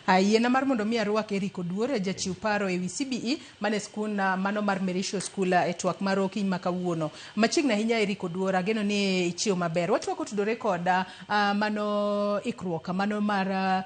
Yiena mar mondo mi arwak Eric Oduor, jachiw paro ewi CBE mane skul mano mar Merisho School e twak mar okinyi ma kawuono. Machiegni ahinya Eric Oduor, ageno ni ichiew maber. Watwak otudore kod mano ikruok mano mar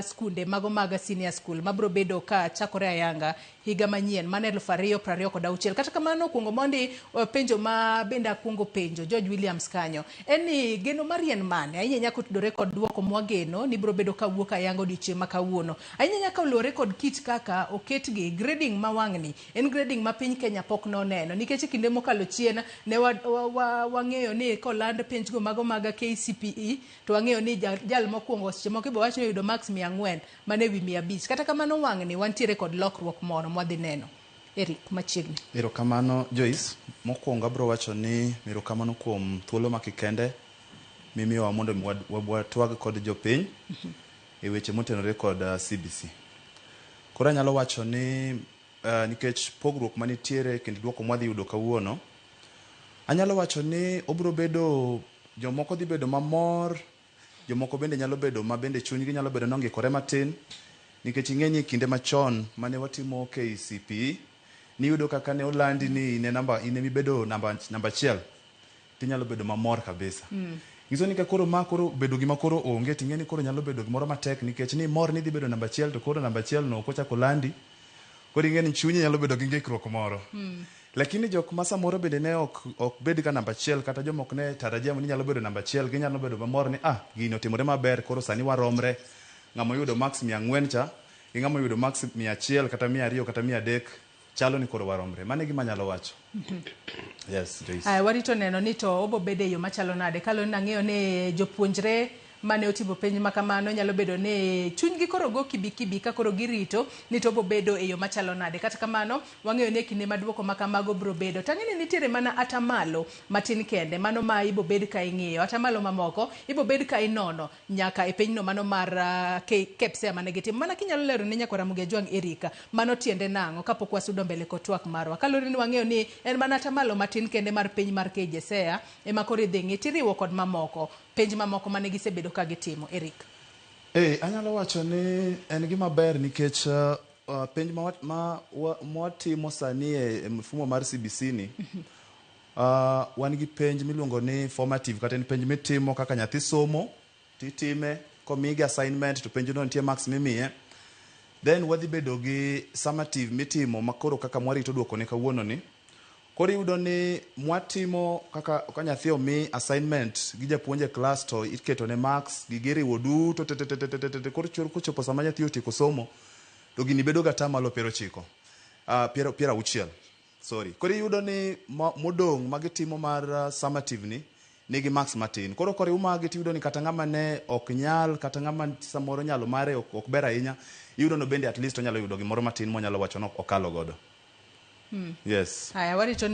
skunde mago mag senior school mabiro bedo ka chakore ayanga higa manyien mano 2026. Kata kamano okuongo mondi penjo ma bende akuongo penjo George Williams kanyo en ni geno mari en mane ahinya ahinya kotudore kod duoko mwageno ni biro bedo kawuok ayanga odiochieng' ma kawuono ahinya ahinya ka oluwore kod kit kaka oketgi grading ma wang'ni en grading ma piny Kenya pok noneno nikech e kinde mokalo chien ne wang'eyo ni koland penjgo mago mag KCPE to wang'eyo ni jal mokwongo seche moko ibo wach ni oyudo marks 400 mano ewi 500. Kata kamano wang'ni wantiere kod lokruok moro mwadhi neno. Eric, machiegni. Erokamano Joyce. Mokwongo abiro wacho ni erokamano kuom thuolo makikende mimiyowa mondo watwag kod jopiny e weche motenore kod CBC. Koro anyalo wacho ni nikech pogruok manitiere e kind duoko mwadhi yudo kawuono, anyalo wacho ni obiro bedo jomoko dhi bedo mamor, jomoko bende nyalo bedo ma bende chunygi nyalo bedo nongikore matin nikech ing'e ni kinde machon mane watimo KCPE niyudo kaka ne olandi ni in e namba in emibedo namba achiel tinyalo bedo mamor kabisa. Nyiso ni ka koro ma koro bedo gima koro onge ting'e ni koro nyalo bedo gimoro matek nikech ni mor ni idhi bedo namba achiel to koro namba achiel no ok ochako landi koro ing'e ni chunyi nyalo bedo gi ng'ikruok moro. Lakini jok ma samoro bende ne ok bed ga namba achiel kata joma ok ne tarajia ni nyalo bedo namba achiel ginyalo bedo mamor ni ah gini otimore maber koro sani waromre ng'ama oyudo marks 400 cha gi ng'ama oyudo marks 100 kata 200 kata 300 chalo ni koro waromre. Mano e gima anyalo wacho. Yes, Joyce. Aya, warito neno ni to obo bedo e yo machalo nade kaluwore ni ang'eyo ni jopuonjre mane otimo penj ma kamano nyalo bedo ni chunygi koro go kibikibi ka koro girito ni to obo bedo e yo machalo nade. Kata kamano wang'eyo ni e kinde ma duoko ma kamago biro bedo to ang'e ni nitiere mana atamalo matin kende mano ma ibo bed ka ing'iyo atamalo mamoko ibo bed ka inono nyaka e pinyno mano mar KPSEA mane gitimo. Mana kinyalo lero ne nyakwar Ramogi Ajwang' Erika, mano tiende nang'o kapok wasudo mbele kod twak marwa. Kaluwore ni wang'eyo ni en mana atamalo matin kende mar piny mar KJSEA ema koro idhi ng'i tiriwo kod mamoko, penj mamoko mane gisebedo ka gitimo. Eric. Ee, anyalo wacho ni en gima ber nikech penj ma watimo sani e mfumo mar CBC ni wan gi penj miluongo ni formative kata en penj mitimo kaka nyathi somo titime komigi assignment to penjno nitie marks mimiye. Then wadhi bedo gi summative mitimo makoro kaka mwarito duoko ne kawuono ni. Koro iyudo ni mwatimo kaka ka nyathi omi assignment gi japuonj e klas to iketo ne marks gigi iriwo duto tetetetete koro kochopo sama nyathi otieko somo to gini bedo ga atamalo 90 60. Sorry. Koro iyudo ni modong' ma gitimo mar summative ni nigi marks matin. Koro koriw magi tiyudo ni kata ng'ama ne ok nyal kata ng'ama samoro nyalo mare ok ber ahinya iyudo no bende at least onyalo yudo gimoro matin monyalo wacho ni okalo godo. Yes. Haya, warito.